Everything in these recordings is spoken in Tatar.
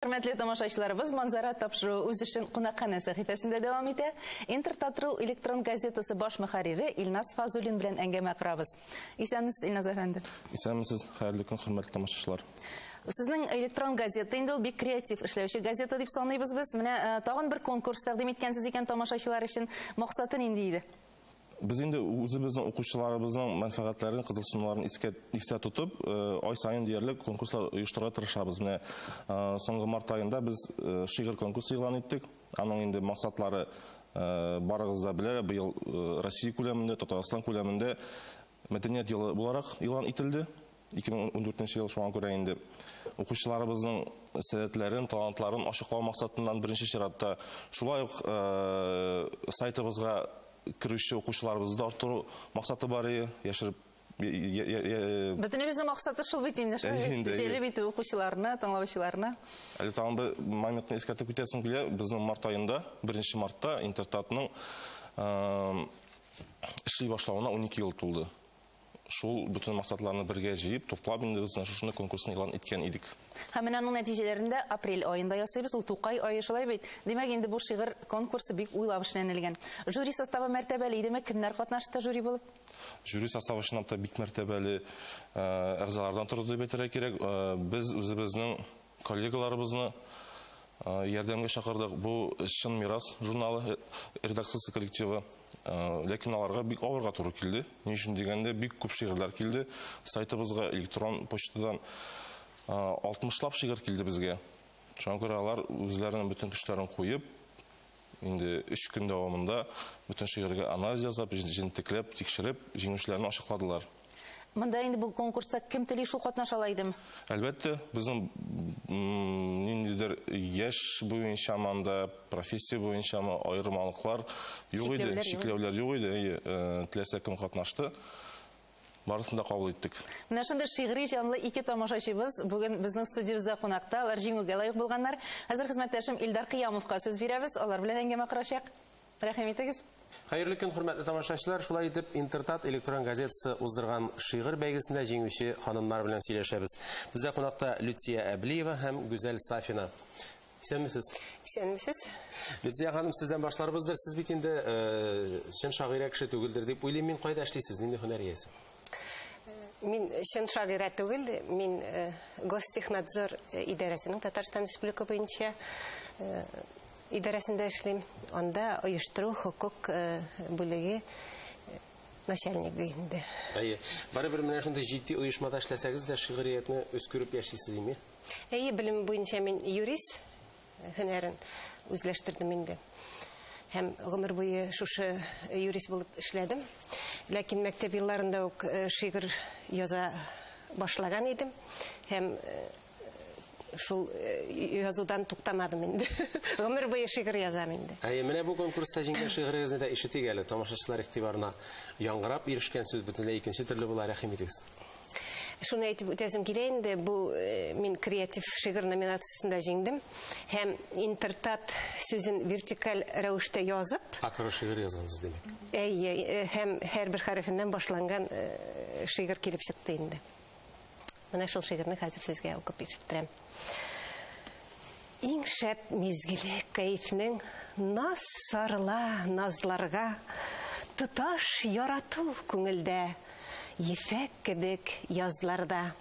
Хөрмәтле тамашачыларыбыз, Манзара тапшыруы үз эшен кунакханә сәхифәсендә дәвам итә. Интертатру электрон газетасы баш мөхәррире Илназ Фазуллин белән әңгәмә корабыз. Исәнмесез, Илназ әфәнде. Исәнмесез, хәерле көн, хөрмәтле тамашачылар. Сезнең электрон газета инде ул бик креатив эшләүче газета дип саныйбыз без. Менә тагын бер конкурс тәкъдим иткәнсез икән тамашачылар өчен. Максаты нинди иде? Без инде үзебезнең укучыларыбызның мәнфәгатьләрен, кызыксынуларын истә тотып, ай саен диярлек конкурслар оештырырга тырышабыз. Менә соңгы март аенда без шигырь конкурсы игълан иттек. Аның инде максатлары барыгыз да белә, быел Россия күләмендә, Татарстан күләмендә мәдәният елы буларак игълан ителде. 2014 ел, шуңа күрә инде укучыларыбызның сәләтләрен, талантларын ачыклау максатыннан беренче чиратта шулай ук сайтыбызга керүче укучыларыбызны да арттыру максаты бар иде, яшереп Бөтенебезнең максаты шул бит инде, шул җәлеп итү укучыларны, тыңлаучыларны. Әле тагын бер моментны искәртеп китәсем килә. Безнең март аенда, 1 мартта Интертатның эшли башлавына 12 ел тулды. Шул бөтен максатларны бергә җыеп, туплап инде без шушында конкурсны игълан иткән идек. Һәм менә аның нәтиҗәләрен дә апрель аенда ясыйбыз. Ул Тукай ае шулай бит. Димәк, инде бу шигырь конкурсы бик уйлап эшләнелгән. Жюри составы мәртәбәле идеме? Кемнәр катнашты жюри булып? Жюри составы чынлап та бик мәртәбәле әгъзалардан торды дип әйтергә кирәк. Без үзебезнең коллегаларыбызны ярдәмгә чакырдык. Бу Чын мирас журналы редакциясе коллективы. Ләкин аларга бик авырга туры килде. Ни өчен дигәндә, бик күп шигырьләр килде. Сайтыбызга электрон почтадан 60лап шигырь килде безгә. Шуңа күрә алар үзләренең бөтен көчләрен куеп, инде 3 көн дәвамында бөтен шигырьгә анализ ясап, җентекләп, тикшереп, җиңүчеләрне ачыкладылар. Монда инде бу конкурста кем тели шул катнаша ала идеме? Әлбәттә, безнең ниндидер яшь буенча монда, профессия буенча аермалыклар юк иде, чикләүләр юк иде. Әйе, теләсә кем катнашты. Барысын да кабул иттек. Менә шундый шигъри җанлы ике тамашачыбыз бүген безнең студиябездә кунакта, алар җиңүгә лаек булганнар. Хәзер хезмәттәшем Илдар Кыямовка сүз бирәбез, алар белән әңгәмә корачак. Рәхим итегез. Хәерле көн, хөрмәтле тамашачылар. Шулай итеп, Интертат электрон газетасы уздырган шигырь бәйгесендә җиңүче ханымнар белән сөйләшәбез. Бездә кунакта Люция Әблиева һәм Гүзәл Сафина. Исәнмесез? Исәнмесез. Люция ханым, сездән башларбыздыр. Сез бит инде чын шагыйрә кеше түгелдер дип уйлыйм. Мин кайда эшлисез? Нинди һөнәр иясе? Мин чын шагыйрә түгел, мин Гостехнадзор идарәсенең Татарстан Республика буенча идарәсендә эшлим. Анда оештыру хокук бүлеге начальнигы инде. Әйе. Барыбер менә шундый җитди оешмада эшләсәгез дә шигъриятне үскереп яшисез, димме? Әйе, белем буенча мин юрист һөнәрен үзләштердем инде. Һәм гомер буе шушы юрист булып эшләдем. Ләкин мәктәп елларында ук шигырь яза башлаган идем. Һәм шул язудан туктамадым инде. Гомер буе шигырь язам инде. Әйе, менә бу конкурста җиңгән шигырегезне дә ишетик әле. Тамашачылар игътибарына яңгырап ирешкән сүз бөтенләй икенче төрле була, рәхим итегез. Шуны әйтеп үтәсем килә инде, бу мин креатив шигырь номинациясендә җиңдем. Һәм Интертат сүзен вертикаль рәвештә язып, Акры шигырь язгансыз, димәк. Әйе, һәм һәрбер хәрефеннән башланган шигырь килеп чыкты инде. Менә шул шигырьне хәзер сезгә укып ишеттерәм. Иң шәп мизгеле кәефнең наз сарыла назларга, тоташ ярату күңелдә, ефәк кебек язларда.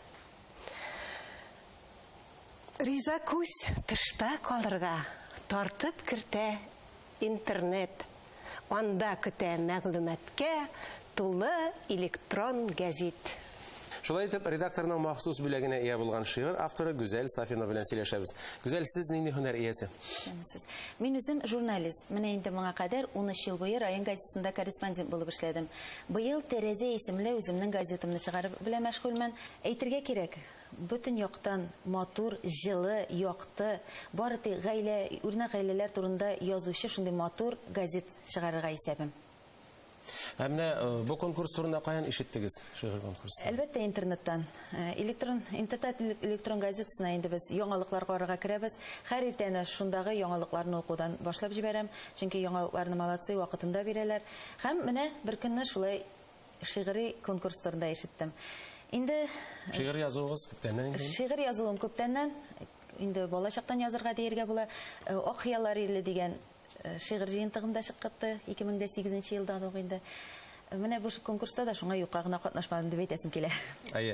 Риза күз тышта калырга, тартып кертә интернет. Анда көтә мәгълүматка тулы электрон гәзит. Шулай итеп, редакторның махсус бүләгенә ия булган шигырь авторы Гүзәл Сафина белән сөйләшәбез. Гүзәл, сез нинди һөнәр иясе? Исәнмесез. Мин үзем журналист. Менә инде моңа кадәр 13 ел буе район газетасында корреспондент булып эшләдем. Быел Тәрәзә исемле үземнең газетамны чыгарып белән мәшгульмен. Әйтергә кирәк, бөтен яктан матур, җылы, якты, бары тик гаилә, үрнәк гаиләләр турында язучы шундый матур газет чыгарырга исәбем. Ә менә бу конкурс турында каян ишеттегез, шигырь конкурсы? Әлбәттә, интернеттан. Интертат электрон газетасына инде без яңалыклар карарга керәбез. Һәр иртәне шундагы яңалыкларны укудан башлап җибәрәм, чөнки яңалыкларны молодцы вакытында бирәләр. Һәм менә бер көнне шулай шигъри конкурс турында ишеттем. Инде шигырь язуыгыз күптәннән инде? Шигырь язуым күптәннән. Инде бала чактан язырга дияргә була. Ак хыяллар иле дигән шигырь җыентыгым да чыкты 2008 елдан ук инде. Менә бу конкурста да шуңа юкка гына катнашмадым дип әйтәсем килә. Әйе.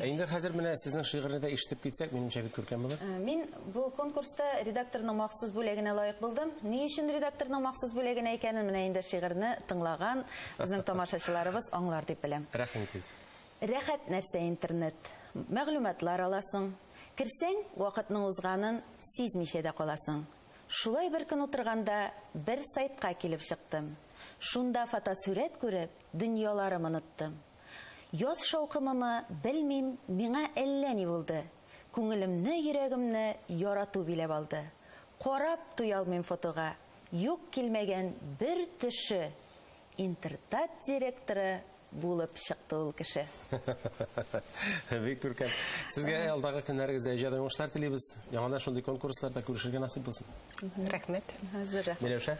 Инде хәзер менә сезнең шигырьне дә ишетеп китсәк, минемчә бик күркәм булыр. Мин бу конкурста редакторның махсус бүләгенә лаек булдым. Ни өчен редакторның махсус бүләгенә икәнен менә инде шигырьне тыңлаган безнең тамашачыларыбыз аңлар дип беләм. Рәхим итегез. Рәхәт нәрсә интернет. Мәгълүматлар аласың. Керсәң, вакытның узганын сизмичә дә каласың. Шулай бер көн утырганда бер сайтка килеп чыктым. Шунда фотосурәт күреп, дөньяларым оныттым. Яз шаукымымы белмим, миңа әллә ни булды. Күңелемне, йөрәгемне ярату биләп алды. Карап туя алмыйм фотога. Юк килмәгән бер төше. Интертат директоры булып чыкты ул кеше. Бик күркәм. Сезгә алдагы көннәрегездә иҗади уңышлар телибез. Яңадан шундый конкурсларда күрешергә насыйп булсын. Рәхмәт. Хәзер рәхмәт. Миләүшә.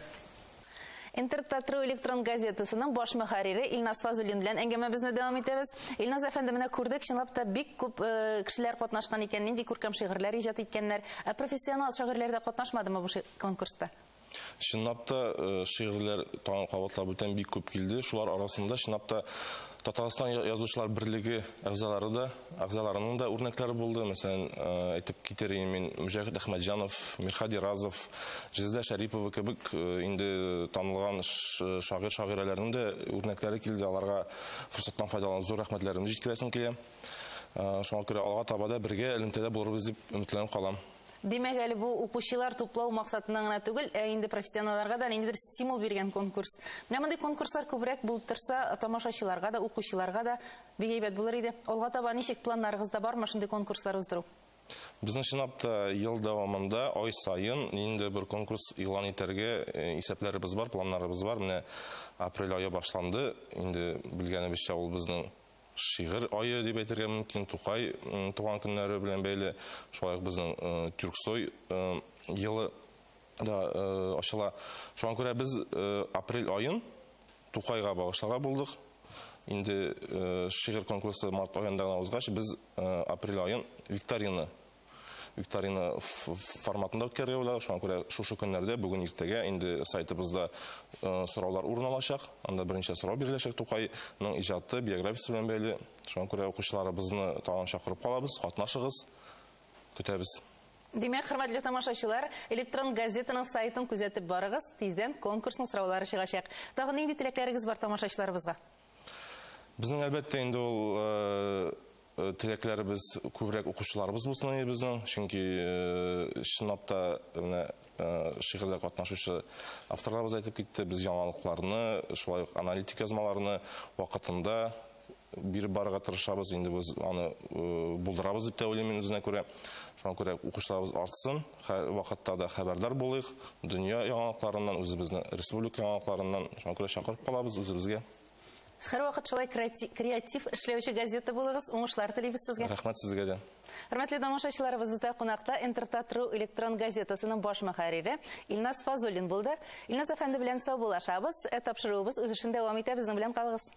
Интертат.ру электрон газетасының баш мөхәррире Илназ Фазуллин белән әңгәмәбезне дәвам итәбез. Илназ әфәнде, менә күрдек, чынлап та бик күп кешеләр катнашкан икән, нинди күркәм шигырьләр иҗат иткәннәр. Ә профессионал шагыйрьләр дә катнашмадымы бу конкурста? Чынлап та шигырьләр тагын кабатлап үтәм, бик күп килде. Шулар арасында чынлап та Татарстан язучылар берлеге әгъзаларының да үрнәкләре булды. Мәсәлән, әйтеп китер идем мин Мөҗәһит Әхмәтҗанов, Мирхади Разов, Җизда Шәрипова кебек инде танылган шагыйрь-шагыйрәләрнең дә үрнәкләре килде. Аларга форсаттан файдаланып зур рәхмәтләремне җиткерәсем килә. Шуңа күрә алга таба да бергә элемтәдә булырбыз дип өметләнеп калам. Димәк, әле бу укучылар туплау максатыннан гына түгел, ә инде профессионалларга да ниндидер стимул биргән конкурс. Менә мондый конкурслар күбрәк булып торса, тамашачыларга да, укучыларга да бик әйбәт булыр иде. Алга таба ничек планнарыгызда бармы шундый конкурслар уздыру? Безнең чынлап та ел дәвамында ай саен инде бер конкурс игълан итәргә исәпләребез бар, планнарыбыз бар. Менә апрель ае башланды. Инде белгәнебезчә, ул безнең шигырь ае дип әйтергә мөмкин, Тукай туган көннәре белән бәйле, шулай ук безнең Тюрксой елы да ачыла. Шуңа күрә без апрель аен Тукайга багышларга булдык. Инде шигырь конкурсы март аенда гына узгач, без апрель аен викторина форматында үткәрергә уйладык. Шуңа күрә шушы көннәрдә, бүген иртәгә инде сайтыбызда сораулар урын алачак. Анда берничә сорау биреләчәк Тукайның иҗаты, биографиясе белән бәйле. Шуңа күрә укучыларыбызны тагын чакырып калабыз, катнашыгыз, көтәбез. Димәк, хөрмәтле тамашачылар, электрон газетаның сайтын күзәтеп барыгыз, тиздән конкурсның сораулары чыгачак. Тагын нинди теләкләрегез бар тамашачыларыбызга? Безнең әлбәттә инде ул теләкләребез күбрәк укучыларыбыз булсын иде безнең, чөнки чынлап та менә шигырьдә катнашучы авторларыбыз әйтеп китте, без яңалыкларны, шулай ук аналитик язмаларны вакытында биреп барырга тырышабыз, инде без аны булдырабыз дип тә уйлыйм мин үзенә күрә. Шуңа күрә укучыларыбыз артсын, һәр вакытта да хәбәрдар булыйк, дөнья яңалыкларыннан, үзебезнең республика яңалыкларыннан, шуңа күрә чакырып калабыз үзебезгә. Һәр вакыт шулай креатив эшләүче газета булыгыз, уңышлар телибез сезгә. Рәхмәт сезгә дә. Хөрмәтле тамашачыларыбыз, бездә кунакта Интертат.ру электрон газетасының баш мөхәррире Илназ Фазуллин булды. Илназ әфәнде белән саубуллашабыз. Тапшыруыбыз үз эшен дәвам итә, безнең белән калыгыз.